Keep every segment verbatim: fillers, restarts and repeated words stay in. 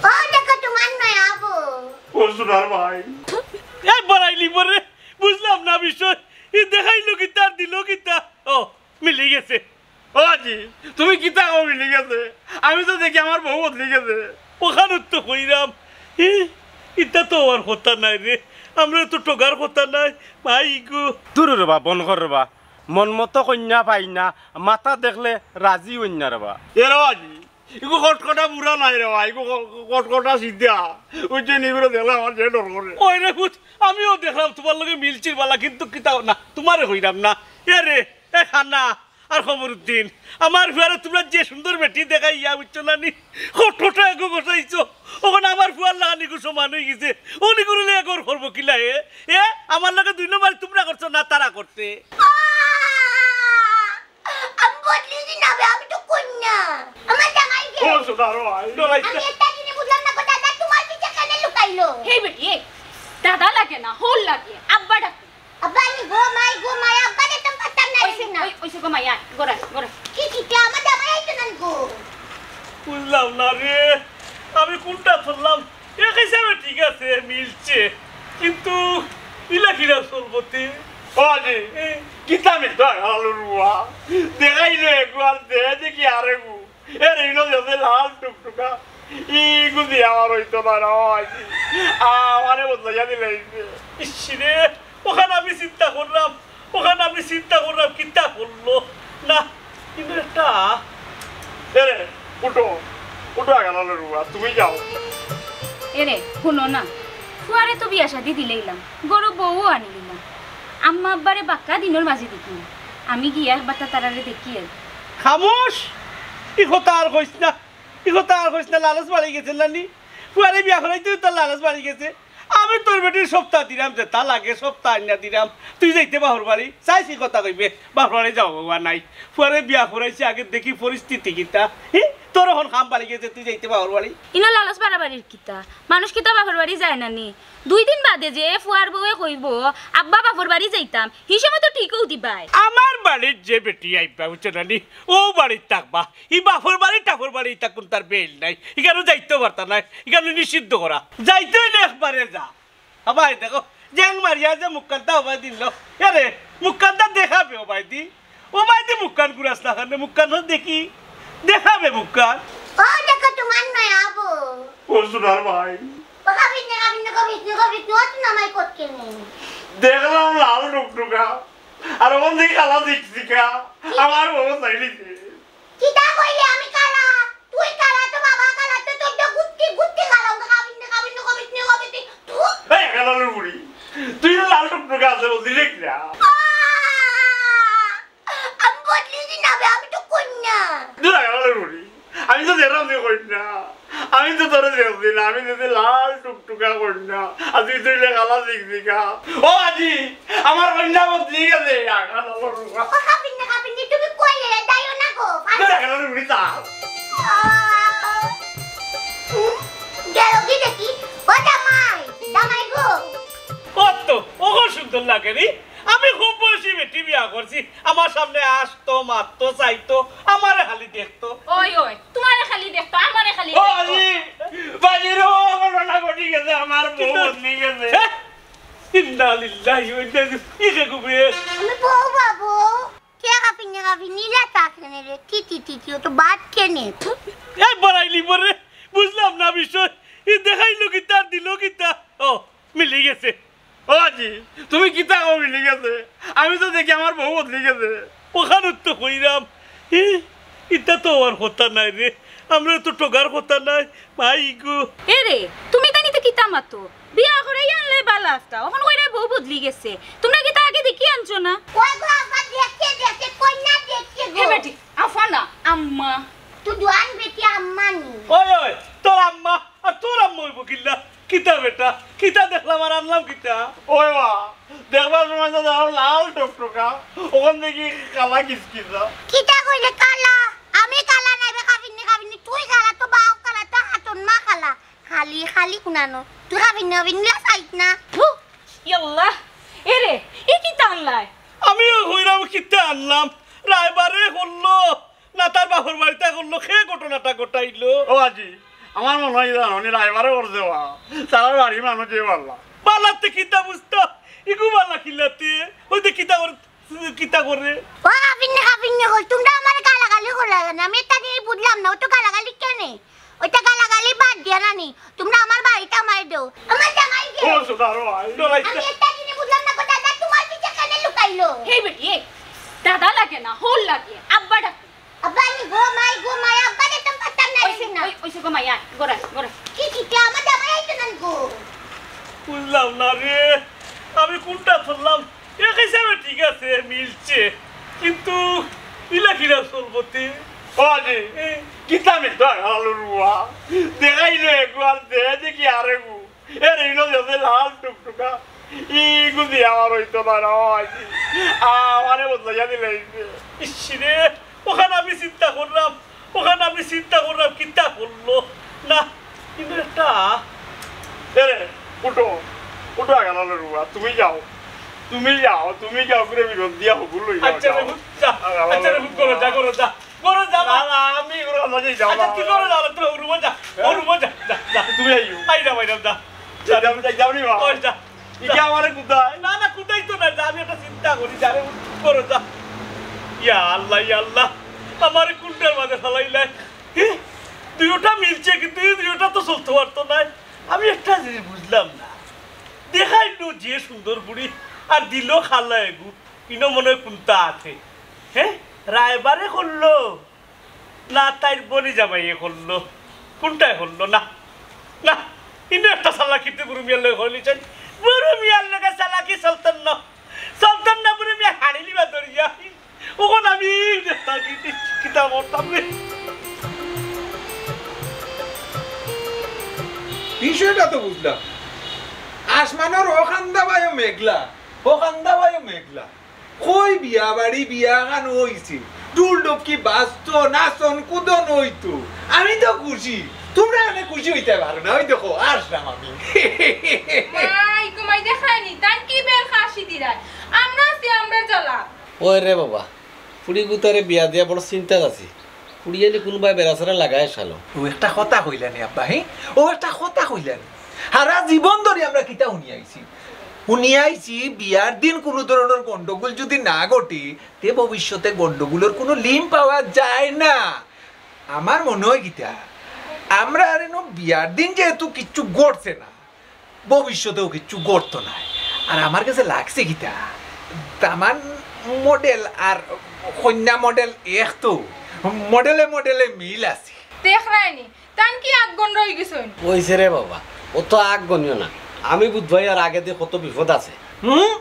ও দেখো, তোমার নয়া বউ। ও সোনার ভাই। এ বাড়াইলি পরে, বুঝলাম না বিষয়। ই দেখাইলো কিতা আর দিল কিতা? ও, মিলি গেছে। ও আজি, তুমি কিতা কও মিলি গেছে? আমি তো দেখি আমার বউ বদলি গেছে। অখানউ তো কইরাম। ই, ইতা তো অওয়ার কথা নায় রে। আমরারে তো ঠগার কথা নায়। মাই গো। দুরু রেবা, বন্ধ কর রেবা। মন মতো কইন্যা পাই না, মাথা দেখলে রাজি অইন না রেবা। এ রে আজি, ইগু কটকটা বুড়া নায় রেবা, ইগু ক-, কটকটা সিধা। অউ যে নিগুরে দেখলে আমার যে ডর করে। ওই রে পুত, আমিও দেখলাম তুমার লগে মিলছিল বালা, কিন্তু কিতা না, তুমারে কইরাম না। এ রে, এ খানা আর খবরউদ্দিন, আমার ফুয়ারে তুমরা যে সুন্দর বেটি দেখাইয়া, বুঝছো না নি? কটকটা এগু বসাইছো, অখন আমার ফুয়ার লাখান ইগু সমান অইগেছে। অউ নিগুরে লইয়া ঘর করবো কিলা এ? এ, আমার লগে দুই নম্বরি তুমরা করছো না, তারা করছে। আমি বদলি দি না বে, আমি তো কইন্যা। আমার জামাই কে? ও সোনার ভাই। আমি একটা জিনিস বুঝলাম না গো দাদা, তোমার পিছে কেনে লুকাইলো? হেই বেটি, এই দাদা লাগে না, হউর লাগে, আব্বা ডাকে। আব্বা নি গো, মাই গো, মাই, আব্বা রে তুমি পারতাম না, অইছে, না। অই-, অইছে গো মাই, আয়, ঘর আয়, ঘর আয়। কি, কি, কি, আমার জামাই আইতো না গো? বুঝলাম না রে, আমি কুনটা ধরলাম? এক হিসাবে ঠিক আছে, মিলছে, কিন্তু ইলা কিলা চলবো তে? ও জি, এ? কিতা মিলতো আলুর বুয়া? দেখাইলে একবার দে দেখি আরেকু। এর ইলো যাতে লাল টুকটুকা, ইগু দি আমার অইতো না রে, ও জি। আমারে বদলাইয়া দিলে অইছে। ইস রে, অখান আমি চিন্তা করলাম, অখান আমি চিন্তা করলাম, কিতা করলো? না, কিন্তু একটা এরে, উঠো, উঠো আগালালো রুয়া, তুমি যাও। এরে, হুনো না, ফুয়ারে তো বিয়া শাদি দিলাইলাম, ঘরো বউও আনিলিলাম। আম্মা আব্বারে বাক্কা দিনর মাঝে দেখি না। আমি গিয়া একবার তা তারারে দেখি আই। খামোশ! ই কথা আর কইস না, ই কথা আর কইস না, লালচ বাড়ি গেছে নানি। ফুয়ারে বিয়া করাইতে তো লালচ বাড়ি গেছে। আমি তোর বেটির সপ্তাহ দিলাম, যেতা লাগে সপ্তাহ আনিয়া দিলাম। তুই যাইতে বাপর বাড়ি, চাইছি কথা কইবে, বাপর বাড়ি যাও বাবা নাই। ফুয়ারে বিয়া করাইছি, আগে দেখি পরিস্থিতি কিতা। হি, তোর অখন খাম বাড়ি গেছে, তুই যাইতে বাপর বাড়ি। ইনো লালচ বাড়াবাড়ির কিতা? মানুষ কিতা বাপর বাড়ি যায় না নি? দুই দিন বাদে যে ফুয়ার বউয়ে কইবো, "আব্বা বাপর বাড়ি যাইতাম", হি সময় তো ঠিকও দিবায়। আমার বাড়ির যে বেটি আইবা, বুঝছো না নি? অউ বাড়িত থাকবা। ই বাপর বাড়ি টাপর বাড়ি ইতা কুনতার বেইল নাই। ইখানো যাইতেও পারতা নায়। ইখানো নিষিদ্ধ করা। যাইতে অইলে একবারে যা। হাবাই দেখো, জেং মারিয়া যে মুখখানটা হাবাই দিল। এরে, মুখখানটা দেখাবে ও ভাইদি। ও ভাইদি মুখখান ঘুরাস না কেনে, মুখখান দেখি। দেখাবে মুখখান। ও দেখো তোমার নয়া বউ। ও সোনার ভাই। ও খাবিস নে, খাবিস নে, খাবিস নে, খাবিস নে, ও তো নামাই কত কেনে। দেখলাম লাল টুকটুকা। আর অখন দেখি কালা চিকচিকা, আমার বউ চাইলি যে। কিতা কইলে আমি কালা? তুই কালা, তো বাবা কালা, তো তোর তো গুত্তি, গুত্তি কালা, ওকে খাবিস নে, খাবিস নে, খাবিস নে, খাবিস নে, থু। এই কালার বুড়ি, তুই তো লাল টুকটুকা আছে বললি রে কিনা? আহ! আমি বদলি দি না বে, আমি তো কইন্যা। দূর আয়, কালার বুড়ি। আমি তো যেরাম যে কইন্যা। আমি তো তোরে দেখছি না, আমি দেখছি লাল টুকটুকা কইন্যা। আর তুই তুই লে কালা চিকচিকা। ও আজি, আমার কইন্যা বদলি গেছে। আ, কালা বড়। ও খাবিস নে, খাবিস নে, তুমি কইলে যাইও না গো। দূর আয়, কালার বুড়ি তা। আহ! গেল কি দেখি? ও জামাই, জামাই গো। কত, ওগো সুন্দর লাগে রে। আমি খুব বয়সী বেটি বিয়া করছি। আমার সামনে আসতো, মাততো, চাইতো, আমারে খালি দেখতো। ওই, ওই, তোমারে খালি দেখতো, আমারে খালি ও দেখতো। আজি, বাজির ও ঘটনা ঘটি গেছে, আমার বউ কিতা? বদলি গেছে। হ্যাঁ? ইন্না লিল্লাহি ওয়া ইন্না ইলাইহি। ই কে ঘুমে? আমি বউ বাবু। কে খাবিস নে, খাবিস নে, ইলা তা কেনে রে? তি, তি, তি, তি, ও তো ভাত কেনে। এই বাড়াইলি পরে, বুঝলাম না বিষয়। ই দেখাইলো কিতা আর দিল কিতা? ও, মিলি গেছে। ও আজি, তুমি কিতা কও মিলি গেছে? আমি তো দেখি আমার বউ বদলি গেছে। অখানউ তো কইরাম, ই, ইতা তো অওয়ার কথা নায় রে, আমরারে তো ঠগার কথা নায়, মাই গো। এ রে, তুমি তাইন ইতা কিতা মাতো? বিয়া করাইয়া আনলে বালা আছতা, অখন কইরায় বউ বদলি গেছে। তুমরা কিতা আগে দেখিয়া আনছো না? ওই গো আব্বা, দেখতে দেখতে কইন্যা দেখতে গো। হে বেটি, আফা না, আম্মা। তুই জোয়ান বেটি আম্মা নি। ওই, ওই, তোর আম্মা আর তোর আম্মা অইবো কিলা? কিতা বেটা? কিতা দেখলাম আর আনলাম কিতা? ওই মা, দেখবার সময় তো দেখলাম লাল টকটকা, অখন দেখি কালা কিচকিচা। কিতা কইলে কালা? আমি কালা নায় বে, খাবিন্নি, খাবিন্নি, তুই কালা, তো বাপ কালা, তো হাতন মা কালা। খালি, খালি কুনানো। তুই খাবিন্নি, খাবিন্নি, লা সাইড না। থু, ইয়াল্লা। এরে, ই কিতা আনলায়? আমিও কইরাম কিতা আনলাম। রায়বারে করলো। না তার বাপর বাড়িত করলো, কে ঘটনাটা ঘটাইলো? ও আজি, আমার মনো অয় জানো নি, রায়বারে করছে বা। তারার বাড়ির মানুষ যে বালা। বালাতে কিতা বুঝতো? ইগু বালা কিলাতে? ওই যে কিতা করে, কিতা করে? ও হাফিন্নে, হাফিন্নে কল, তুমরা আমারে গালাগালি করলা কেনে? আমি ইতা জিনিস বুঝলাম না, অতো গালাগালি কেনে? অইতা গালাগালি বাদ দিয়া নানি, তুমরা আমার বাড়িত আমারে দেও। আমার জামাই কে? ও, সোনা রে ভাই। আমি ইতা জিনিস বুঝলাম না গো দাদা, তুমার পিছে কেনে লুকাইলো? হেই বেটি, এই, দাদা লাগে না, হল লাগে, আব্বা ডাক। আব্বা নি গো, মাই গো, মাই, আব্বা দেখতাম পারতাম না, অইছে, না। অই-, অইছে গো মাই, আয়, ঘরো আয়, ঘরো আয়। কি, কি, কি, আমার জামাই আইতো না গো? বুঝলাম না রে, আমি কুনটা ধরলাম? এক হিসাবে ঠিক আছে, মিলছে, কিন্তু ইলা কিলা চলবো তে? ও জি, এ। কিতা মিলতো, আলুর বুয়া? দেখাইলে একবার, দে দেখি আরেকবার। এর ইনো যাতে লাল টুকটুকা, ইগু দিয়া আমার অইতো না রে বাবাজি। আমারে বদলাইয়া দিলে অইছে। ইস রে, অখান আমি চিন্তা করলাম, অখান আমি চিন্তা করলাম, কিতা করলো? না, কিন্তু একটা এরে, উঠো, উঠো আগালালো রুয়া, তুমি যাও, তুমি যাও, তুমি যাও, করে বিরোধ দিয়া হগুল লই যাও, আচ্ছা রে, যাও। যা, আগালালো আচ্ছা রে, রুয়া। করো, যা, করো, যা। ঘরো যা, না, না, আমি ঘরো না, যাই, যাও, আচ্ছা, না, তুই না। ঘরো যা, তুই রুমো যা, ও রুমো যা, যা, যা। তুমি আইও। আইরাম, আইরাম, যা। যাও, যাও, যাও, যাও, নি মা। ওই যা, ইটা যা। আমারে কুদায়? না, না, কুদাইতো না, যা, আমি একটা চিন্তা করি, যা রে, ঘরো যা। ইয়া আল্লাহ, ইয়া আল্লাহ, আমারে কুনটার মাঝে ফালাইলায়? হে? দুইওটা মিলছে, কিন্তু এই দুইওটা তো চলতো পারতো নায়। আমি একটা জিনিস বুঝলাম না, দেখাইলো যে সুন্দর বুড়ি, আর দিলো খালা এগু, ইনো মনো অয় কুনটা আছে। হে? রায়বারে করলো? না, তাইর বনি জামাইয়ে করলো। কুনটায় করলো? না, না, ইনো একটা চালাকিতে বুরু মিয়ার লগে করিলিছইন। বুরু মিয়ার লগে চালাকি চলতো না। চলতো না বুরু মিয়া হাড়ি লিবা ধরিয়া। অখন আমি দেখতাম কি, কিতা করতাম রে? বিষয়টা তো বুঝলাম। আসমানর অখান্দা বায়ু মেঘলা, অখান্দা বায়ু মেঘলা। কই বিয়া বাড়ি, বিয়া খান অইছে, ঢুল ঢপকি বাজতো, নাচন কুদন অইতো। আমি তো খুশি, তুমরা এনে খুশি অইতায় পারো না। ওই দেখো, আসলাম আমি। মাই গো মাই, দেখায়নি, তান কি বের খাসি দিরায়? আমরা আছি, আমরা জ্বালা। ওই রে বাবা, ফুড়ি গুতারে বিয়া দিয়া বড় চিন্তাত আছি। ফুড়িয়ে নি কুনবায় বেড়াছেড়া লাগায় শালো। ও একটা কথা কইলা নি আব্বা, হে? ও একটা কথা কইলা নি? হারা জীবন ধরি আমরা কিতা হুনি আইছি? হুনি আইছি, বিয়ার দিন কুনু ধরনর গন্ডগোল যুদি না ঘটে, তে ভবিষ্যতে গন্ডগোলর কুনু লিম পাওয়া যায় না। আমার মনো অয় কিতা, আমরার ইনো বিয়ার দিন যেহেতু কিচ্ছু ঘটছে না, ভবিষ্যতেও কিচ্ছু ঘটতো নায়। আর আমার গেছে লাগছে কিতা, দামান মডেল আর কইন্যা মডেল এক তো, মডেলে মডেলে মিল আছে। দেখরায়নি, তান কি আগ গন্ড অইগেছইন? অইছে রে বাবা, অত আগ গনিও না। আমি বুঝবায় আর আগে দি কত বিপদ আছে। হুম,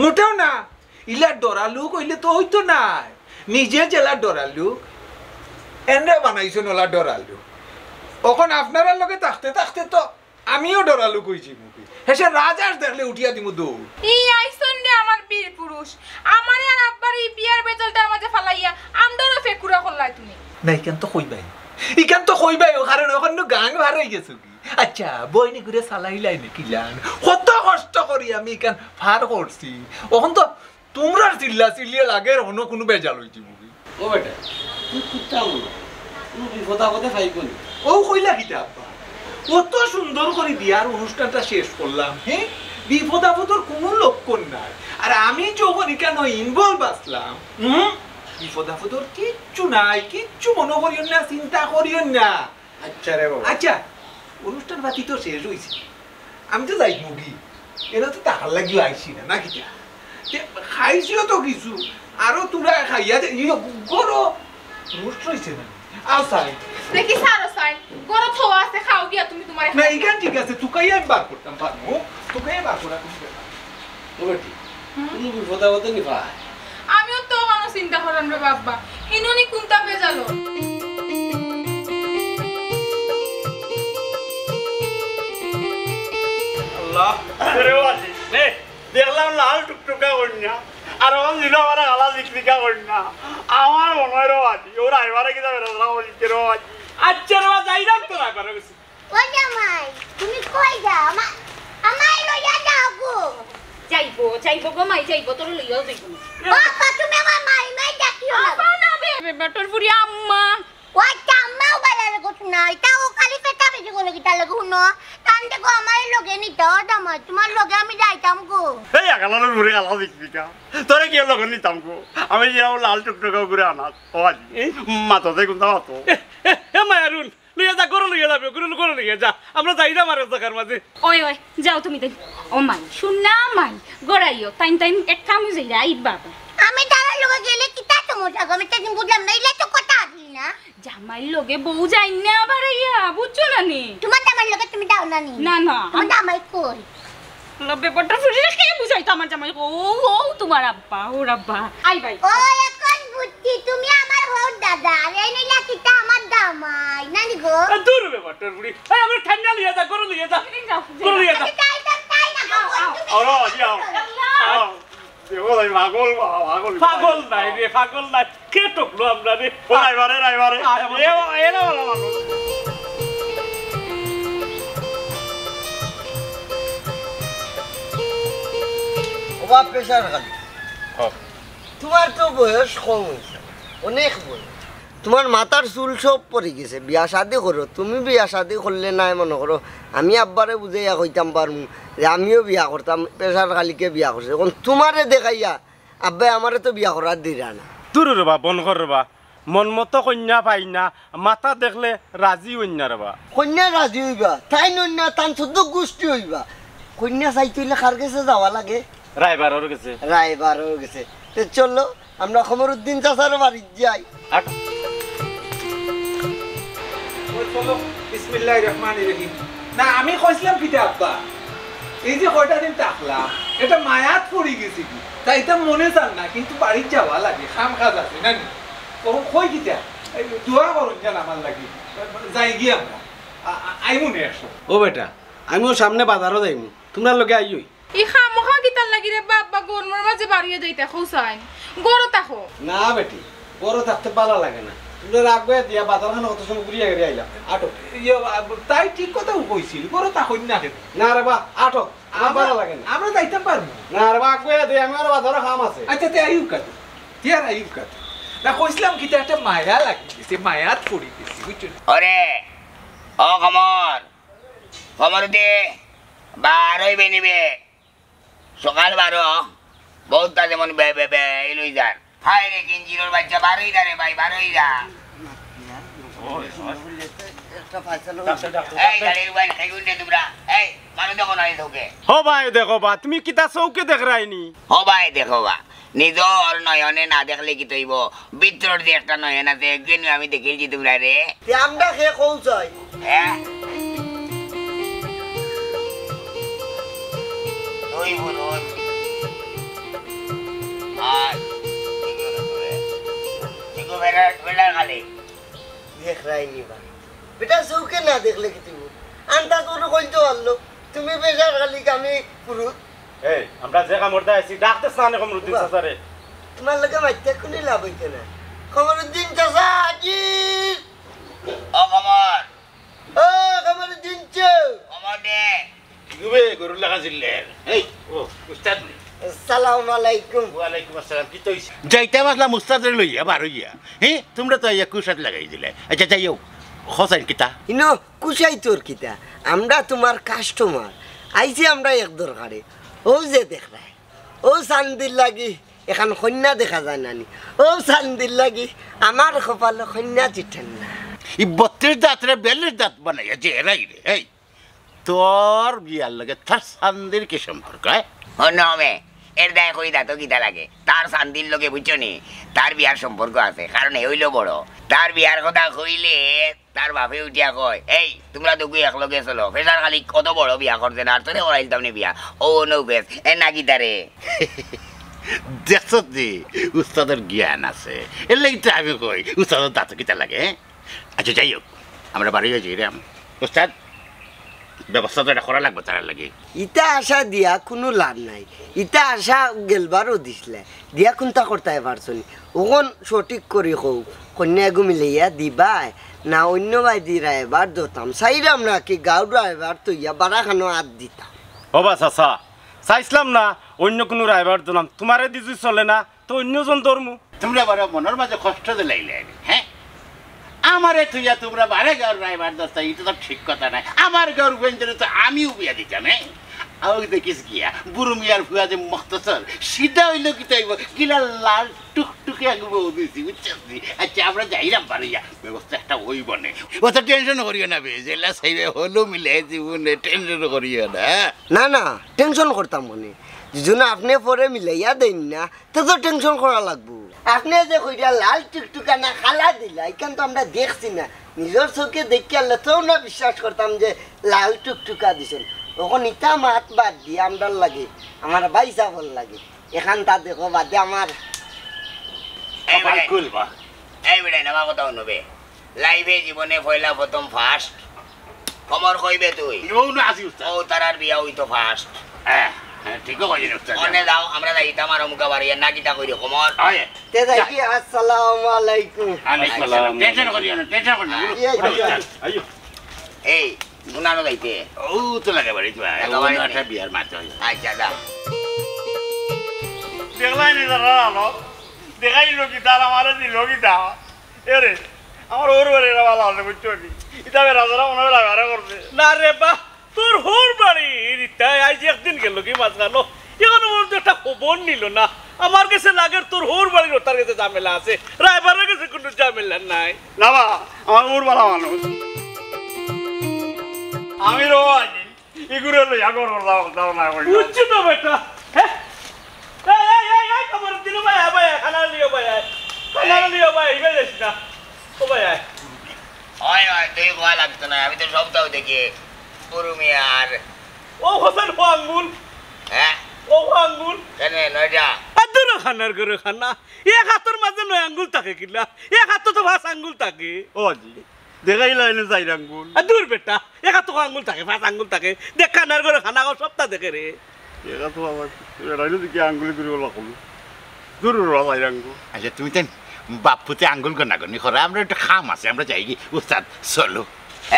মোটেও না। ইলা ডরালুক অইলে তো অইতো নায়। নিজে যেলা ডরালুক, এনরে বানাইছইন অলা ডরালুক। অখন আপনারার লগে থাকতে থাকতে তো আমিও ডরালুক অইযিমুগি। হেষে রাজহাঁস দেখলে উঠিয়া দিমু দৌড়। ই আইছইন রে আমার বীর পুরুষ। আমারে আর আব্বারে ই বিয়ার বেজালটার মাঝে ফালাইয়া আমরারও ফেকুরা করলায় তুমি। না, ইখান তো কইবায়। ইখান তো কইবায়, ও কারণ অখন নু গাং পার অইগেছে। আচ্ছা, বইন ইগুরে চালাইলায় নি কিলান? কত কষ্ট করি আমি ইখান পার করছি। অখন তো তুমরার চিল্লা চিল্লিয়ে লাগের অন্য কুনু বেজাল অইযিবো। ও বেটা, তুই কুত্তা মনে হয়। কুনু বিপদ আপদে ফাইবো নি। ও কইলা কিতা আব্বা? অত সুন্দর করি বিয়ার অনুষ্ঠানটা শেষ করলাম, হে? বিপদ আপদর কুনু লক্ষণ নাই। আর আমি যখন ইখানো involve আছলাম, হুম? বিপদ আপদর কিচ্ছু নাই, কিচ্ছু মনো করিও না, চিন্তা করিও না। আচ্ছা রে বাবা। আচ্ছা, অনুষ্ঠান পাতি তো শেষ অইছে, আমি তো যাইমুগি। এরা তো থাকার লাগিও আইছি না, না কিতা? তে খাইছিও তো কিছু, আরো তুমরা খাইয়া দে, ইয়ে, ঘরো রোস্ট অইছে না? আও চাই। দেখি সারো চাই, ঘরো থোয়া আছে, খাও গিয়া তুমি তুমার না, ইখান ঠিক আছে, তুকাইয়া আমি বার করতাম পারমু, তুকাইয়া বার করা তুমি ব্যাপার। ও বেটি, হুম? কুনু বিপদ আপদে নি ভাই? আমিও তো অনো চিন্তা কররাম রে বাবা, হিনো নি কুনতা বেজালো। আল্লাহ, রে বাজি, নে, দেখলাম লাল টুকটুকা কইন্যা, আর অখন দিল আমার কালা জিকজিকা কইন্যা। আমার মনো অয় রে বাজি, ওরা এবারে কিতা বেরোলাম বলছে রে বাজি। আচ্ছা রে বাজি, যাইরাম তো না, এবারে গেছি। ও জামাই, তুমি কই যাও? আমা-, আমায় লইয়া যাও গো। যাইবো, যাইবো গো মাই, যাইবো, তোরে লইয়াও যাইবো। ও আপা, তুমি আমার মাই মাই ডাকিও না। আপা না বে, বেটার ফুরি আম্মা। ও আচ্ছা, আম্মাও বালা লাগো না, এটা ও খালি পেটা বেশি করো কিতার লাগি হুনো? তান দেখো আমার লগে নিতে, ও দামাই, তোমার লগে আমি যাইতাম গো। এই আগালার উপরে গালা দেখবিকা, তোরে কি লগে নিতাম গো? আমি যে ও লাল টুকটুকা করে আনাত, ও আজি, এই মাথা দেখুন তা মাতো। এ, এ, এ মায়ারুন, লইয়া যা, গরু লইয়া যাবে, গরু, গরু লইয়া যা। আমরা যাই না আমার জাগার মাঝে। ওই, ওই, যাও তুমি তাই। ও মাই, শুন না মাই, গড়াইও, তাইন, তাইন এক কামে যাই রে, আই বাবা। আমি তারার লগে গেলে কিতা সমস্যা গো? আমি তো বুঝলাম না, ইলা তো কথা আছিল না। জামাইর লগে বউ যাই না বাড়াইয়া, বুঝছো না নি? তোমার জামাইর লগে তুমি যাও না নি? না, না, তোমার আমি জামাই কই? লো, ব্যাপারটা ফুরিরে কে বুঝাইতো আমার জামাই? ও, ও, তোমার আব্বা, ওর আব্বা। আই ভাই। ও, এখন বুঝছি, তুমি আমার হউর দাদা, আর এই নিলা কিতা আমার জামাই, নানি গো? আ, দূর ব্যাপারটা ফুরি। এই, আমার ঠান্ডা লইয়া যা, গরু লইয়া যা। যাও, গরু লইয়া যা। আচ্ছা, তাই তো, তাই না গো, আও, আও। তুমি আও, আও, আও। আল্লাহ। আও। দেখো ভাই, পাগল, পাগল। পাগল নাই রে, পাগল নাই। কে টকলো আমরা রে? ও রাইবারে, রাইবারে। আয়, আমার এ, এরা ভালো মানুষ। ও বাপ, প্রেশার খালি। হ্যাঁ। তোমার তো বয়স কম হইছে, অনেক বয়স। তোমার মাথার চুল সব পড়ি গেছে, বিয়া শাদি করো। তুমি বিয়া শাদি করলে নাই মনে করো, আমি আব্বারে বুঝাইয়া কইতাম পারমু যে আমিও বিয়া করতাম, প্রেশার খালিকে বিয়া করছে। এখন তোমারে দেখাইয়া আব্বায় আমারে তো বিয়া করার দিরা না। দূর রে বা, বন্ধ কর রে বা। মন মতো কইন্যা পাই না, মাথা দেখলে রাজি অইন না রে বা। কইন্যা রাজি অইবা, তাইন অইন না, তান চৌদ্দ গুষ্টি অইবা। কইন্যা চাইতে অইলে কার গেছে যাওয়া লাগে? রায়বারর গেছে। রায়বারর গেছে। তে চলো, আমরা কমরুদ্দিন চাচার বাড়িত যাই। আট। ওই চলো, বিসমিল্লাহির রহমানির রহিম। না, আমি কইছিলাম কিতা আব্বা, এই যে কয়টা দিন থাকলাম, এটা মায়াত পড়ি গেছি কি, তাই তো মনে চার না, কিন্তু বাড়িত যাওয়া লাগে, কাম কাজ আছে, না নি? তখন কই কিতা, এই দোয়া করুন যেন আমার লাগি, যাই গিয়া আমরা, আ-, আ-, আইমু নে একশো। ও বেটা, আমিও সামনে বাজারও যাইমু, তোমরার লগে আইওই। ই খামোখা কিতার লাগি রে বা আব্বা, গরমর মাঝে বারইয়া যাইতা কও চাইন? গরো থাকো। না বেটি, গরো থাকতে ভালা লাগে না। তোমরারে আগুয়াই দিয়া বাজারখানো কত সময় ঘুরিয়া ঘুরিয়া আইলাম। আটো। ইয়ে, আ, তাই ঠিক কথাউ কইছিল, গরো থাকইন না কেনে? না রে বা, আটো, আমার আমরা, ভালা লাগে না। আমরা যাইতাম পারমু। না রে বা, আগুয়াই দিয়া, আমি আরো বাজারো কাম আছে। আচ্ছা, তে আইউক্কা তে। তে আর আইউক্কা তে। না, কইছিলাম কিতা, একটা মায়া লাগি গেছে, মায়াত পড়ি গেছি, বুঝছো নি? ওরে, ও কমর, কমর দে, বারইবে নি বে। সকাল বারো, বউততা যেমন বে-, বে-, বে-, এই লই যার। হায় রে, কিঞ্জিরর বাচ্চা, বারই যা রে ভাই, বারই যা। এই গাড়ির উবাইল খাইগুন রে তোমরা। এই, মানুষ দেখো না এই চউখে। হো ভাই, দেখো বা, তুমি কিতা চউখে দেখরায়নি? হো ভাই, দেখো বা। নিজর নয়নে না দেখলে কিতা অইবো? ভিতরর যে একটা নয়ন আছে, এগুইন আমি দেখিলছি তোমরারে। তে আমরা কে কও চাই? হ্যাঁ? দুই বুরুত। আর কি করে তোরে? কি করে বেটা, বেটা খালি? দেখরায়নি বা। বেটা চউখে না দেখলে কিতা অইবো? আন্দাজ করে কইতে পারলো। তুমি বেটার খালি আমি পুরুত। এই, আমরা যে কামরদা আইছি, ডাক দেস না নে কমরুদ্দিন বাহ। চাচারে। তোমার লগে মাতিয়া কুনু লাভ অইতো না। কমরুদ্দিন চাচা, হাজির। ও কমর। ও কমরুদ্দিন চা। কমর দে। কি গো বে, গরুর লাগা জিল্লের। এই, ও, উস্তাদ নি? আসসালামু আলাইকুম। ওয়ালাইকুম আসসালাম, কিতা অইছে? যাইতাম আছলাম উস্তাদরে লইয়া, বারইয়া। হে, তোমরা তো আইয়া কুশাত লাগাই দিলায়। আচ্ছা, যাই হউক, কও চাইন কিতা? ইনো কুশাইতর কিতা? আমরা তোমার কাস্টমার। আইছি আমরা এক দরকারে। অউ যে দেখরায়, অউ চান্দির লাগি এখান কইন্যা দেখা যায় না নি। অউ চান্দির লাগি আমার কপালো কইন্যা জুটের না। ই বত্রিশ দাঁতরে বিয়াল্লিশ দাঁত বানাইয়া যে এরাই রে, এই, তোর বিয়ার লগে তার চান্দির কি সম্পর্ক, হ্যাঁ? অন্য হবে, এর দায় কই দাঁত কিতা লাগে? তার চান্দির লগে বুঝছো নি? তার বিয়ার সম্পর্ক আছে, কারণ হে অইলো বড়। তার বিয়ার কথা কইলে তার বাপে উঠিয়া কয়, "এই, তোমরা দুগু একলগে চলো, ফেসার খালি কত বড় বিয়া করছে না, আর তোরে করাইলতাম নি বিয়া।" ও নৌ ফেস, এ না কিতা রে? দেখছত নি, উস্তাদর জ্ঞান আছে। এর লাগি তো আমি কই, উস্তাদর দাঁত কিতা লাগে, হ্যাঁ? আচ্ছা, যাই হউক, আমরা বাড়ি যাই রে। উস্তাদ, ব্যবস্থা তো এটা করা লাগবো তারার লাগি। ইতা আশা দিয়া কুনু লাভ নাই। ইতা আশা গেলবারও দিছলায়, দিয়া কুন্তা করতায় পারছো নি? অখন সঠিক করি কও, কইন্যা এগু মিলাইয়া দিবায় না অইন্য বায়দি রায়বার দতাম? চাইরাম না কি গাউর রায়বার থইয়া বারাখানো আত দিতাম? ও বা চাচা, চাইছলাম না অইন্য কুনু রায়বার দতাম, তোমারে দি যুদি চলে না, তে অইন্য জন ধরমু। তোমরা বড় মনর মাঝে কষ্ট দিলাইলায়, হ্যাঁ? আমারে থুইয়া তুমরা বারে গাঁওর রায়বার দস্তা, ইটা তো ঠিক কথা নায়। আমার গাঁওর বেঞ্জরে তো আমিউ বিয়া দিতাম, হ্যাঁ? আউ দেখিস গিয়া, বুরু মিয়ার ফুয়া যে মখতসর, সিধা অইলো কিতা অইবো, কিলা লাল টুকটুকে আগে বউ দিছি, বুঝছস নি? আচ্ছা, আমরা যাইরাম বারইয়া, ব্যবস্থা একটা অইবো নে। অত টেনশন করিও না বে, যেলা চাইবে হলো মিলে জীবনে, টেনশন করিও না। না, না, টেনশন করতাম মানে। যদি আপনে পরে মিলাইয়া দেইন না, তে তো টেনশন করা লাগবো। আপনে যে কইরা লাল টুকটুকা না কালা দিলা, ইখান তো আমরা দেখছি না। নিজর চউখে দেখিয়া লেতেও না বিশ্বাস করতাম যে লাল টুকটুকা দিছইন। অখন ইতা মাত বাদ দিয়া আমরার লাগি, আমার ভাইসাবর লাগি। এখানটা দেখো বাদে আমার এই কপাল বেটাই, খুলবা। এই বেটাই, নামা কথা হুনবে। লাইফে জীবনে পয়লা প্রথম ফার্স্ট। কমর কইবে তুই। ও না আছি উস্তাদ। ও তারার বিয়া অইতো ফার্স্ট। হ্যাঁ, হ্যাঁ, ঠিকও কইছেন উস্তাদ। অনে যাও, আমরা যাইতাম আর অমুকা বাড়ি, না কিতা কইরে কমর। হয়। তে যাই কি, আসসালামু আলাইকুম। আলাইকুম আসসালাম। আসসালাম। টেনশন করিও না, টেনশন করিও না। উঠো, ইয়ে, উঠো, ইয়ে। উস্তাদ। এই, উনানো যাইতে। ও তো লাগে বাড়ি তো, আয়। লাগে ও বাড়ি না তো। একটা বিয়ার মাত হয়। আচ্ছা, যাও। দেখলাই নি তারা আলো? দেখাইলো কি তার আমারে দিল কি তা? এরে, আমার ওর বাড়ি এরা ভালো আছে, বুঝছো নি? ইতা বেড়া ধরা মনে হয় রাগারে করছে। না রে বা, তোর হৌর বাড়ির ইতায় আইজ একদিন গেল কি মাঝখানো, এখনো পর্যন্ত একটা খবর নিল না। আমার গেছে লাগের তোর হৌর বাড়ির ওতার গেছে ঝামেলা আছে, রায়বারের গেছে কুনু ঝামেলা নাই। না বা, আমার ওর ভালা মানুষ। আমি রো আছি, ইগুরে লইয়া ঘর ঘর যাও, যাও না, কই যাও। বুঝছো তো বেটা, হ্যাঁ? এই, এই, এই, এই, খবর দিল ভাই, আয় ভাই, আয়, খানা লিও ভাই, আয়। খানা লিও ভাই, ইবে যাস না। ও ভাই, আয়। হয়, হয়, তুই কওয়া লাগতো না, আমি তো সবটাও দেখি। গরু মিয়া আর ও হোসেন, ও আঙ্গুল। হ্যাঁ? ও, ও আঙ্গুল। কেনে, নয়টা? আর দূর খানার ঘরে খানা। এক হাতর মাঝে নয় আঙ্গুল থাকে কিলা? এক হাতো তো পাঁচ আঙ্গুল থাকে। ও জি, দেখাইলা এনে চাইর আঙ্গুল। আর দূর বেটা, এক হাতো আঙ্গুল থাকে, পাঁচ আঙ্গুল থাকে। দেখ খানার ঘরে খানা, ও সবটা দেখে রে। এক হাতো আবার, এরাইলে দেখি আঙ্গুলি করি ওলা কম। দূর ওলা চাইর আঙ্গুল। আচ্ছা, তুমি তাই বাপ্পুতে আঙ্গুল গনাগনি করো, আমরা একটা কাম আছে, আমরা যাই কি, উস্তাদ, চলো।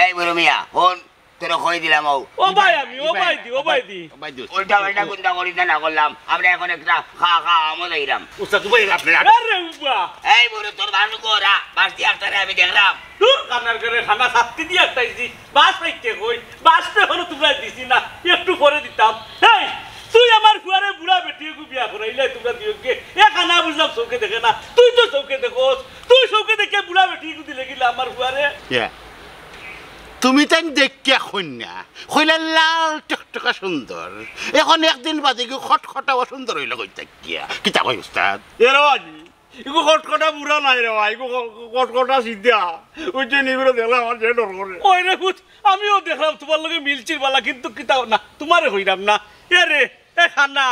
এই বুরু মিয়া, হুন, তোরে কই দিলাম, ও। ও ভাই আমি, ও ভাই দি, ও ভাই দি। ও ভাই দি। উল্টা পাল্টা গুন্ডা করিস না, না করলাম। আমরা এখন একটা খা খা আমো যাইরাম। উস্তাদ, উবাই আপনি আর আরে উবা। এই বুরু, তোর ভালো করা, বাস দিয়ে একটারে আমি দেখলাম। দূর, খানার ঘরে খানা শাস্তি দিয়ে একটাইছি। বাস পাইতে কই? বাস তো এখনো তোমরা দিছি না, একটু পরে দিতাম। এই, তুই আমার ফুয়ারে বুড়া বেটি এগু বিয়া করাইলে তোমরা দিও কে? এ খানা বুঝলাম চউখে দেখে না, তুই তো চউখে দেখোস। তুই চউখে দেখে বুড়া বেটি এগু দিলে কিলা আমার ফুয়ারে? ইয়া। তুমি তাইন দেখিয়া কইন না, কইলা লাল টকটকা সুন্দর। এখন একদিন বাদে কি খটখটা অসুন্দর অইলো কই থাকিয়া? কিতা কই উস্তাদ? এ রে বাজি, ইগু খটখটা বুড়া নাই রে ভাই, ইগু খ-, খটখটা সিধা। ওই যে নিগুলো দেখলে আমার যে ডর করে। ওই রে পুত, আমিও দেখলাম তোমার লগে মিলছিল বালা, কিন্তু কিতা না, তোমারে কইরাম না। এ রে, এ খানা,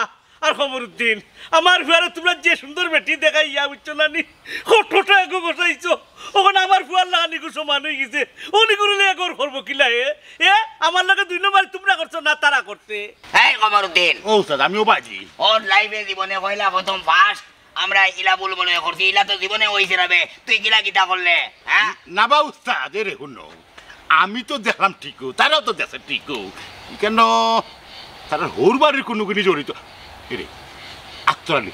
আর খবরউদ্দিন, আমার ফুয়ারে তোমরা যে সুন্দর বেটি দেখাইয়া, বুঝছো না নি? খটখটা এগু বসাইছো। অখন আমার ফুয়ার লাখান ইগু সমান অই গেছে। অউ নিগুরে লইয়া ঘর করবো কিলা এ? এ, আমার লগে দুই নম্বরি তোমরা করছো না, তারা করছে। এই খবরউদ্দিন। ও উস্তাদ, আমিও বাজি। ওর লাইফে জীবনে কইলা প্রথম ফার্স্ট। আমরা ইলা ভুল মনে করছি, ইলা তো জীবনে অইছে না বে। তুই কিলা কিতা করলে, হ্যাঁ? না বা উস্তাদ, এরে হুনো। আমি তো দেখলাম ঠিকউ, তারাও তো দেখছে ঠিকউ। কেন? তারা হৌর বাড়ির কুনু কিনি জড়িত। এরে, আত্তর আলী,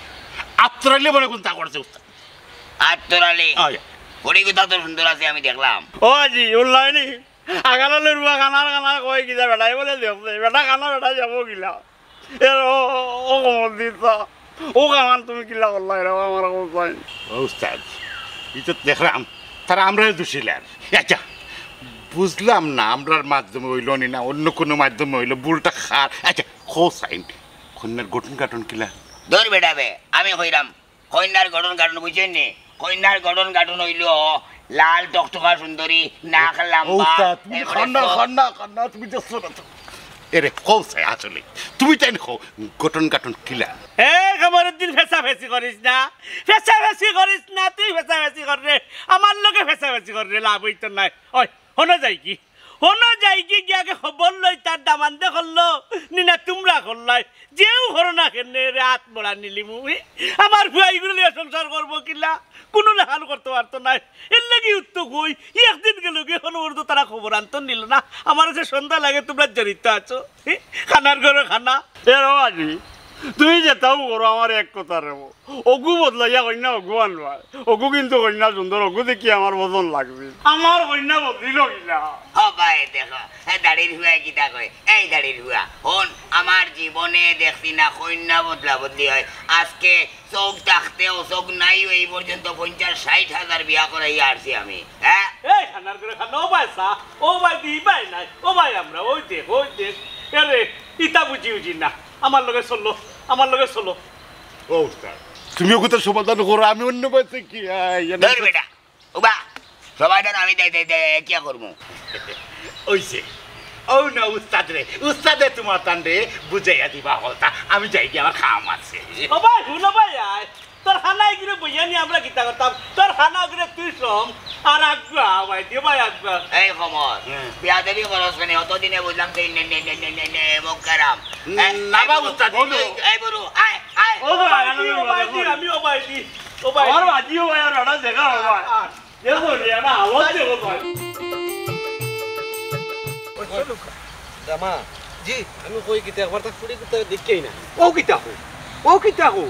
আত্তর আলী মনে কুনতা করছে উস্তাদ। আত্তর আলী? আয়। হরি কথা তো সুন্দর আছে, আমি দেখলাম। ও আজি, উল্লায়নি? আগালালে রুয়া কানার কানার কয় কিতা বেটায় বলে দেখছে। বেটা কানা বেটা যাবো কিলা? এ ও, ও, ও কমর দিতা। ও কামান তুমি কিলা করলা এরা আমার কোথায়? ও উস্তাদ, ই তো দেখলাম, তারা আমরারে দুষিলার। আচ্ছা, বুঝলাম না, আমরার মাধ্যমে অইলো নি না, অন্য কুনু মাধ্যমে অইলো, ভুলটা কার? আচ্ছা, কও চাইন, কইন্যার গঠন গাঠন কিলা? ধর বেটা বে, আমি কইরাম, কইন্যার গঠন গাঠন বুঝছইন নি? কইন্যার গঠন গাঠন অইলো লাল টকটকা সুন্দরী, নাক ও, লাম্বা, উস্তাদ, তুমি এরপরে খান্না, চোখ। খান্না, খান্না, তুমি দেখছো না তো? এরে, কও চাই আসলে। তুমি তাইন কও, গঠন গাঠন কিলা? এ, খবরউদ্দিন, ফেছাফেছি করিস না। ফেছাফেছি করিস না, তুই ফেছাফেছি কর রে। আমার লগে ফেছাফেছি কর রে, লাভ অইতো নায়। ওই, হনো যাই কি? হনো যাই কি গিয়া আগে খবর লই, তার দামান্দে করলো, নি না তোমরা করলায়। যেউ করো না কেনে রে, আত বড়া নিলিমু। আমার ফুয়া ইগুরে লইয়া সংসার করবো কিলা? কুনু লাখান করতো পারতো নায়। এর লাগি উত্তর কই, একদিন গেল গিয়া হনো ওর তো তারা খবর আনতো নিল না। আমার যে সন্ধ্যা লাগে তোমরা জড়িত আছো। খানার ঘরে খানা। এ রে বাজি, তুমি যেতাউ করো, আমার এক কথা রে, অগু বদলাইয়া কইন্যা অগু আনবায়। অগু কিন্তু কইন্যা সুন্দর, অগু দেখি আমার পছন্দ লাগছে। আমার কইন্যা বদলিল কিলা? ও ভাই, দেখো, এ দাড়ির হুয়া কিতা কয়? এই দাড়ির হুয়া, হন, আমার জীবনে দেখছি না কইন্যা বদলা বদলি হয়। আজকে চোখ থাকতেও চোখ নাই, এই পর্যন্ত পঞ্চাশ ষাইট হাজার বিয়া করাইয়া আরছি আমি, হ্যাঁ? এই খানার করে খানা, ও ভাই চা, ও ভাই দি ভাই নাই, ও ভাই আমরা, ওই দেখ, ওই দেখ। এরে, ইতা বুঝি উজি না, আমার লগে চলো, আমার লগে চলো। ও উস্তাদ, তুমি ওকে তো সমাধান করো, আমি অন্য বাড়িতে কি, আই, আমি ধর বেটা, উবা, সমাধান আমি দে, দে, দে, কিয়া করমু? ওই যে, ও না উস্তাদ রে, উস্তাদে তোমার তান রে বুঝাইয়া দিবা হলতা, আমি যাই গিয়া, আমার কাম আছে। ও ভাই, হুনো ভাই, আয়। তোর খানায় গিরে বইয়া নি আমরা কিতা করতাম? তোর খানা গিরে তুই শ্রম, আর আগুয়া, ভাই, দিও ভাই, আগুয়া। এই খমর, হ্যাঁ। বিয়াদবি করস কেনে? অতদিনে বুঝলাম তুই নে, নে, নে, নে, নে, নে, মোকারাম। হুম, হ্যাঁ? না এই বা বুরু, উস্তাদ, এই, এই বুরু, আয়, আয়। ও ভাই, ও ভাই, আমি ও ভাই, আমি ও ভাই। আমার বাজিও ভাই, আর ওটা দেখা ও ভাই। আ, আ। দেখো রে, এটা আওয়াজ দেখো ভাই। দামা, জি। আমি কই কিতা, একবার তা ফুড়ি কুত্তা দেখকেই না। ও কিতা কো? ও কিতা কো?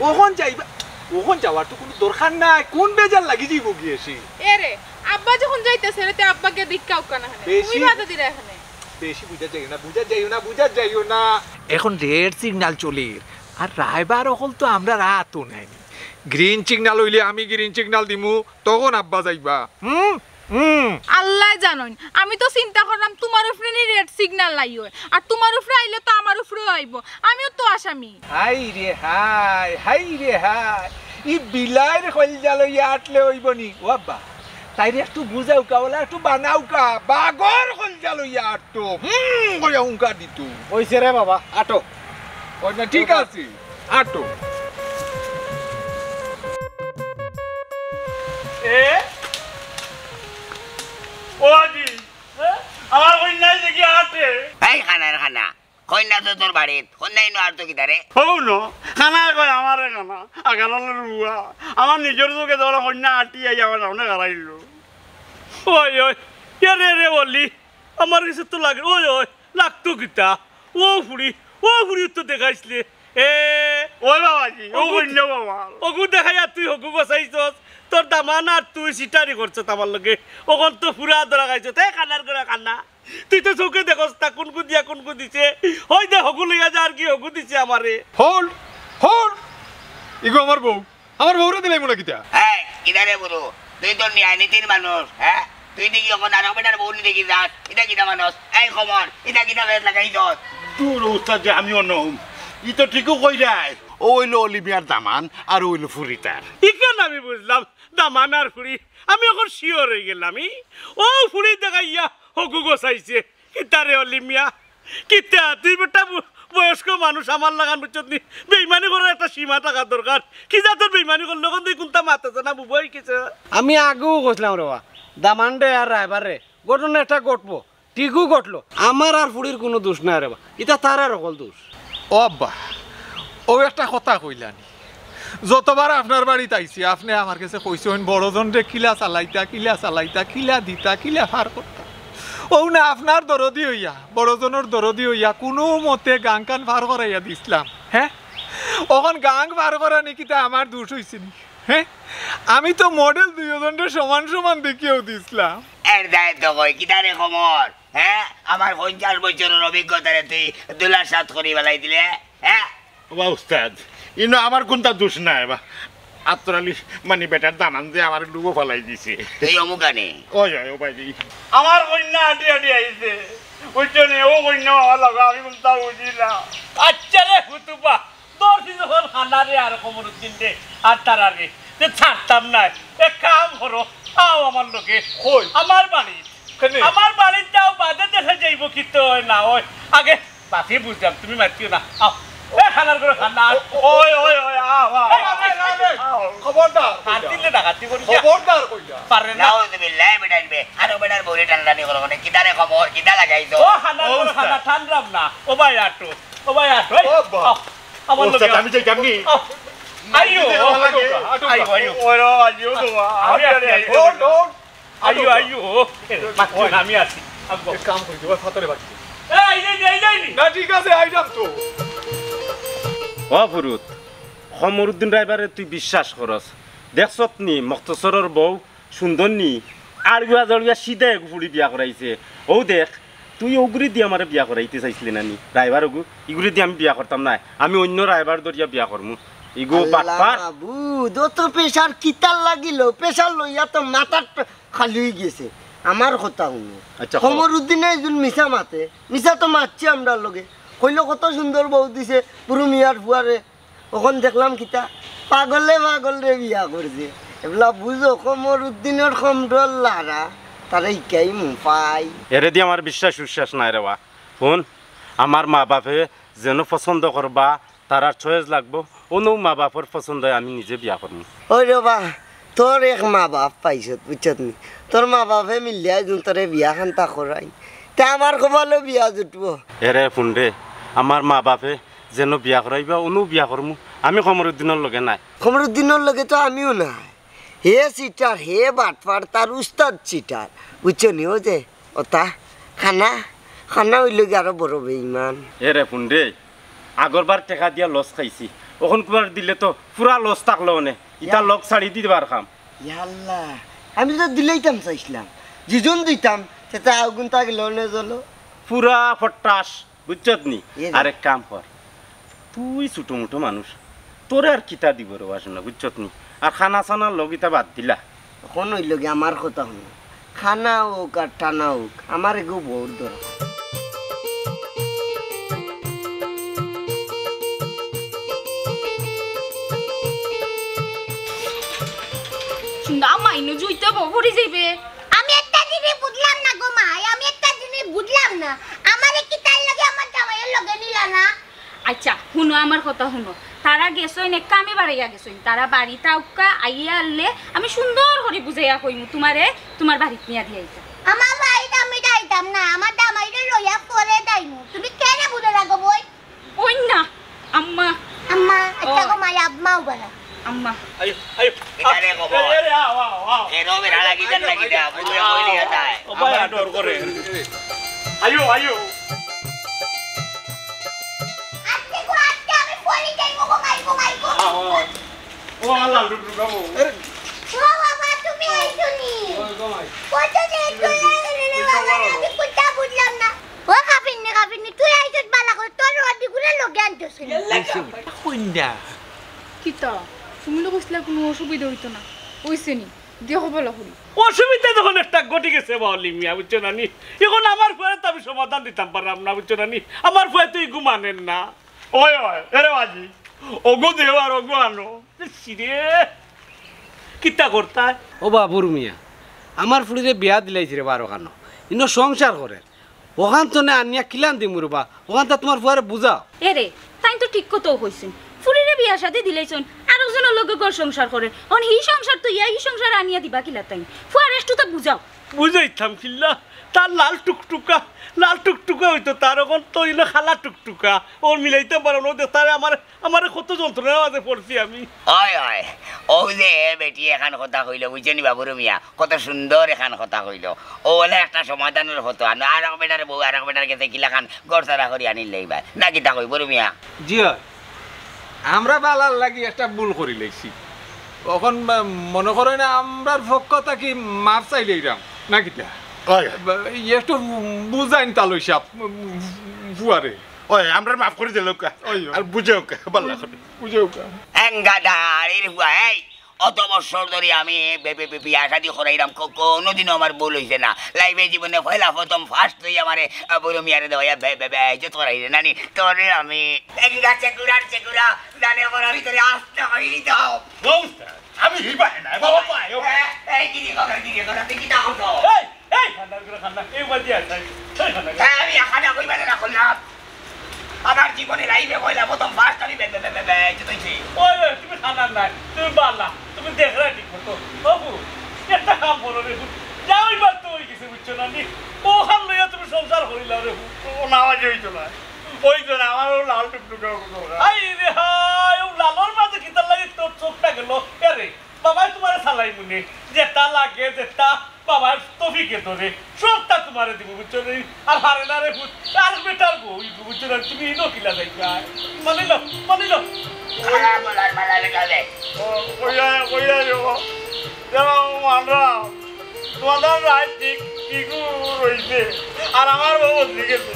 ওখান যাইবা, ওখান যাওয়ার তো কোনো দরকার নাই। কোন বেজার লাগি যাইব গিয়ে সে? এ রে, আব্বা যখন যাইতেছে রে, তে আব্বাকে দেখা উকা না হানে। বেশি তুমি বাধা দিরা এখানে। বেশি বুঝা যাইও না, বুঝা যাইও না, বুঝা যাইও না। এখন রেড সিগন্যাল চলির, আর রায়বার অকল তো আমরা রাতও নাই। গ্রিন সিগন্যাল অইলে আমি গ্রিন সিগন্যাল দিমু, তখন আব্বা যাইবা। হুম? হুম। আল্লায় জানইন, আমি তো চিন্তা করলাম তোমার উপরে নি রেড সিগন্যাল নাই হয়, আর তোমার উপরে আইলে তো আমার উপরেও আইবো, আমিও তো আসামি। হায় রে হায়, হায় রে হায়, ই বিলাইর কলজা লইয়া আটলে অইবো নি? ও আব্বা, তাইরে একটু বুঝাউকা, ওলা একটু বানাউকা, বাগর কলজা লইয়া আটতো, হুম, কইয়া হুঙ্কার দিতো। অইছে রে বাবা, আটো। ওই না, ঠিক আছে, আটো। এ? ও আজি, এ? আমার কইন্যায় দেখি আটে। এই খানার খানা, কইন্যা তো তোর বাড়িত, কইন্যা ইনো আটতো কিতারে? হউ ন, খানায় কয় আমারে খানা, আগালালের বুয়া। আমার নিজর চোখে ধরা কইন্যা আটি আই আমার সামনে গাড়াইল। ওই, ওই, এ রে রে বলি, আমার কিছু তো লাগে, ওই, ওই, লাগতো কিতা? ও ফুড়ি, ও ফুড়ি তো দেখাইছলে। এ, ওই বাবাজি, ও অগু, কইন্যা বাবা। অগু দেখাইয়া তুই হগু গছাইছস, তোর দামান আর তুই সিটারি করছস আমার লগে। অখন তো ফুরা ধরা খাইছস, তে খানার করে খানা। তুই তো চোখে দেখস না, কোন কু দিয়া কোন কু দিছে। হই দে, হগু লইয়া যা আর কি, হগু দিছে আমারে। হল, হল, ইগো আমার বউ, আমার বউরে দিলাইমু না কিতা? এই, কিতা রে বুরু? তুই তো ন্যায় নীতির মানুষ, হ্যাঁ? তুই দেখি অখন আরক বেটার বউ নি দেখি যাস, ইটা কিতা মানুষ? এই খবর, ইটা কিতা বেশ লাগাইছস? দূর উস্তাদ যে আমিও নম। ই তো ঠিকও কইরায়। ও অইলো অলি মিয়ার দামান, আর ও অইলো ফুড়ি তার। ইখান আমি বুঝলাম, দামান আর ফুড়ি। আমি অখন শিওর অই গেলাম। ই, ও ফুড়ি দেখাইয়া হগু গছাইছে। কিতা রে অলি মিয়া? কিতা? তুই বেটা ব-, বয়স্ক মানুষ, আমার লাখান বুঝছত নি? বেইমানি করার একটা সীমা থাকা দরকার। কি জাতর বেইমানি করলে অখন তুই কুনটা মাত আছে না বুবই কিছু? আমি আগেও কইছিলাম রে বা, দামান্ডে আর রায়বার রে, ঘটনা একটা ঘটবো, ঠিকও ঘটলো। আমার আর ফুড়ির কুনু দোষ নাই রে বা, ইটা তারার অকল দোষ। ও আব্বা, ও একটা কথা কইলানি, যতবার আপনার বাড়িত আইছি, আপনে আমার গেছে কইছইন, বড়জনরে কিলা চালাইতা, কিলা চালাইতা, কিলা দিতা, কিলা পার করতা। অউ না, আপনার দরদি অইয়া, বড়জনর দরদি অইয়া, কুনু মতে গাঙখান পার করাইয়া দিছলাম। হ্যাঁ? অখন গাঙ পার করানি কিতা আমার দোষ অইছে নি? হ্যাঁ? আমি তো মডেল দুইওজনরে সমান সমান দেখিয়াউ দিছলাম। এর দায় তো কই, কিতা রে খবর? হ্যাঁ? আমার পঞ্চাশ বছরের অভিজ্ঞতারে তুই ধুলার সাত করি বেলাই দিলে? হ্যাঁ? ও বা উস্তাদ, ইনো আমার কুনটা দোষ নাই বা। আতর আলী মানি বেটার দামান যে আমার লুবো ফালাই দিছে। তুই অমুকানে। ওই, ওই, ও ভাই। আমার কইন্যা আটি আটি আইছে। বুঝছো নি? ও কইন্যা আমার লাগা, আমি কুনটা বুঝি না। আচ্ছা রে হুতুবা, তোর কি যখন খানা রে আর কমরুদ্দিন রে আর তারা রে, যে ছাড়তাম না। এক কাম করো, আও আমার লগে। কই? আমার বাড়ি। কেনে? আমার বাড়িত যাও, বাদে দেখা যাইব কি তো না হয়। আগে বাকি বুঝলাম, তুমি মাতিও না। আও। এ, খানার ঘরো খানা। ওই, ওই, ওই, আও, আও, এই, আও, এই, এই, এই, আও। খবরদার, হাত দিলে ডাকাতি করি যা। খবরদার কইলা। পারে না। নাউজুবিল্লাহ, বেটা আনবে। আরো বেটার বউরে টানাটানি করো, মানে, কিতারে খবর, কিতা লাগাইছো? ও, খানার ও, ঘরো উস্তাদ। খানা, টানরাম না। ও ভাই, আটো। ও ভাই, আটো। এই, ও, বাহ। আও। আমার লগে উস্তাদ, আও। আমি যাইতাম নি? আও। আইও। আটুকা, আটুকা। আইও, আইও। ওরে, আইও, বাবা। আমি আরে, আছি, আরে, আইও। ওঠ, ওঠ। আইও, আটুকা। আইও। মাতিও না, আমি আছি। আব্বা। এক কাম করি, তোমার ফাতারে বাকি। এই, এই, এই, এই, এই। না, ঠিক আছে, আইলাম তো। ও ফুরুত, কমরুদ্দিন রায়বারে তুই বিশ্বাস করস? দেখছত নি মখতসরর বউ সুন্দর নি? আড়ুয়া জড়ুয়া সিধা এগু ফুড়ি বিয়া করাইছে। ও দেখ, তুই ওগুরি দি আমারে বিয়া করাইতে চাইছলি না নি? রায়বার ওগু, ইগুরি দি আমি বিয়া করতাম না। আমি অইন্য রায়বার ধরিয়া বিয়া করমু। ইগু আল্লাহ বাটপার। মাবুদ, ও তো প্রেশার কিতার লাগিল? প্রেশার লইয়া তো মাথার ট-, খালি অই গেছে। আমার কথা হুনো। আচ্ছা, কও। কমরুদ্দিনে একজন মিছা মাতে, মিছা তো মাতছে আমরার লগে। কইলো কত সুন্দর বউ দিছে বুরু মিয়ার ফুয়ারে। অখন দেখলাম কিতা, পাগলে পাগলরে বিয়া করছে। এবলা বুঝো, কমরুদ্দিনর কমরর লারা, তারা ইকাই মুফাই। এরে দি আমার বিশ্বাস উশ্বাস নাই রে বা। হুন, আমার মা বাপে যেন পছন্দ করবা, তারার চয়েস লাগবো, অনো মা বাপর পছন্দে আমি নিজে বিয়া করমু। ওই রে বা, তোর এক মা বাপ পাইছত, বুঝছত নি? তোর মা বাপে মিললে আইজুন তোরে বিয়া খান্তা করাই, তে আমার কপালো বিয়া জুটবো। এরে ফুন্ডে, আমার মা বাপে যেন বিয়া করাইবা, অনো বিয়া করমু। আমি কমরুদ্দিনর লগে নাই। কমরুদ্দিনর লগে তো আমিও নাই। হে চিটার, হে বাটপার, তার উস্তাদ চিটার। বুঝছো নি? ও যে, ওতা, খানা, খানা অইল গি আরো বড় বেইমান। এরে ফুন্ডে, আগরবার টেকা দিয়া লস খাইছি, অখন কুবার দিলে তো পুরা লস থাকলো অনে। ইতা ইয়া। লগ ছাড়ি দিবার কাম। ইয়াল্লা, আমি তো দিলাইতাম চাইছিলাম, যেজন দিতাম, সেটা আগুন তা গেল অনে জ্বলো। পুরা ফট্টাস। বুঝছত নি? এ যা। আরেক কাম কর, তুই ছোট মোটো মানুষ, তোরে আর কিতা দিব রে বাসনা, বুঝছত নি? আর খানা সানার লগ ইতা বাদ দিলা। অখন অইল গি আমার কথা হুনো, খানা অউক আর টানা অউক, আমার এগু বউর দরকার। না, মাইনু জুইতে বউ পড়ি যাইবে। আমি একটা জিনিস বুঝলাম না গো মাই, আমি একটা জিনিস বুঝলাম না। আমারে কি তার লগে আমার জামাইয়ের লগে নিলা না? আচ্ছা, হুনো, আমার কথা হুনো। তারা গেছইন, এক কামে বাড়াইয়া গেছইন। তারা বাড়িত আউক্কা, আইয়া আনলে আমি সুন্দর করি বুঝাইয়া কইমু, তুমারে তুমার বাড়িত নিয়া দিয়া আইতা। আমার বাড়িত আমি যাইতাম না, আমার জামাইরে লইয়া পরে যাইমু। তুমি কেনে বুঝো না গো বই? ওই না, আম্মা। আম্মা, আচ্ছা ও। গো মাই, আম্মাও বলা। আম্মা। আয়ো, আয়ো। এখানে খবর। এ, এ, আও, আও, আও। এ, রবে, রাড়া কি জান নাকি দা? বুঝলে কই নিয়ে যায়? ও ভাই, আর ডর করে। আয়ো, আয়ো। আজকে গো, আজকে আমি পড়ি যাইবো গো, মাই গো, মাই গো। আও, আও। ও আল্লাহ, ডুব ডুব খাবো। ও বাবা, তুমি আইছো নি? ও গো মাই। কত দেরি করে এলে রে বাবা, আমি কোনটা বুঝলাম না। ও কাফিন্নি, কাফিন্নি, তুই আইছস বালা করে, তোর রডিগুলো লগে আনছস কেনে? কইন্যা। কিতা? তুমি তো কইছিলা কোনো অসুবিধা হইতো না। অইছে নি? দেখো ভালা করি। অসুবিধা যখন একটা ঘটি গেছে বাউলি মিয়া, বুঝছো না নি? এখন আমার ফুয়ারে তো আমি সমাধান দিতাম পারলাম না, বুঝছো না নি? আমার ফুয়া তো ইগু মানের না। ওই, ওই, এরে বাজি, ওগো দেও আর ওগো আনো। সিরে, কিতা করতায়? ও বাবুর মিয়া, আমার ফুড়িরে বিয়া দিলাইছি রে বারো খানো। ইনো সংসার করে। অখান তনে আনিয়া কিলান দিমু রে বা, অখান তা তুমার ফুয়ারে বুঝাও। এরে, তাইন তো ঠিক কথাউ কইছইন। ফুড়িরে বিয়া শাদি দিলাইছইন, আরকজনর লগে ঘর সংসার করের। অখন হি সংসার থইয়া হি সংসার আনিয়া দিবা কিলা তাইন? ফুয়ারে একটু তা বুঝাও। বুঝাইতাম কিলা? তার লাল টুকটুকা, লাল টুকটুকা অইতো তার, অখন তো অইলো কালা টুকটুকা। অউ মিলাইতাম পারো না, অউ দেখ তারে আমার আমারে কত যন্ত্রণার মাঝে পড়ছি আমি। অয়, অয়, অউ যে বেটি এখান কথা কইলো, বুঝছো নি বাবুর মিয়া? কত সুন্দর এখান কথা কইলো। অউ অইলে একটা সমাধানর কথা। আর আরক বেটার বউ, আরক বেটার গেছে কিলাখান ঘর ছাড়া করি আনিল লইবা। না কিতা কই, বুরু মিয়া? জি অয়। আমরা বালার লাগি একটা ভুল করিলাইছি। অখন, আহ, মনো করইন না আমরার পক্ষ থাকি মাফ চাইলাইরাম। না কিতা? অয়। বা, একটু বুঝাইন তালই সাব, ফুয়ারে। ওই, আমরারে মাফ করি দিলাউক্কা। ওই, ওই। আর বুঝাউক্কা, ভালা করি। বুঝাউক্কা। এঙ্গা দাঁড়ির ফুয়া, এই, অত বছর ধরি আমি বে-, বে-, বে-, বিয়া শাদি করাইরাম, কো-, কোনোদিনও আমার ভুল অইছে না। লাইফে জীবনে পয়লা প্রথম first তুই আমারে, আ, বুরু মিয়ারে দেওয়াইয়া বে-, বে-, বেইজ্জত করাইরে নানি। তোরে আমি এঙ্গা চেকুরার চেকুরা, জানে আমার আমি তোরে আস্তা করি দিতাম। ও উস্তাদ, আমি হিবায় না, বাবা। ও ভাই, ও ভাই। এ-, এই, কি দিয়ে কথা, কি দিয়ে কথা, তুই কিতা করছো? এই, এই, খান্দার করে খান্দা, এই উপায় দিয়ে আছে। এই খান্দার করে। হ্যাঁ, আমি এখানে কইবা না করলাম। আমার জীবনে লাইফে কইলা প্রথম first আমি বে-, বে-, বে-, বে-, বেইজ্জত অইছি। ওই, ওই, তুমি খানার নাই, তুমি বালা, তুমি দেখরায় ঠিক মতো। বাবু, একটা কাম করো রে, যাও, এবার তো অই গেছে, বুঝছো না নি? অখান লইয়া তুমি সংসার করিলাও রে। ও না, আওয়াজ অইতো না। অইতো না, আমার অউ লাল টুকটুকা অগু দরকার। আই রে হায়, অউ লালর মাঝে কিতার লাগি তোর চোখটা গেল? এরে, বাবায় তুমারে চালাইমু নে, যেটা লাগে, যেটা বাবার তৌফিকে ধরে, সব তা তোমারে দিব, বুঝছো নি? আর হারে না রে পুত, আর বেটার বউ, বুঝছো না? তুমি ইনো কিলা যাইবা? মানিল, মানিল। ও, কইয়া, কইয়া রে ও। দেখো, মানরাম, তোমার রাইত ঠিক, ঠিকউ রইছে। আর আমার বউ বদলি গেছে।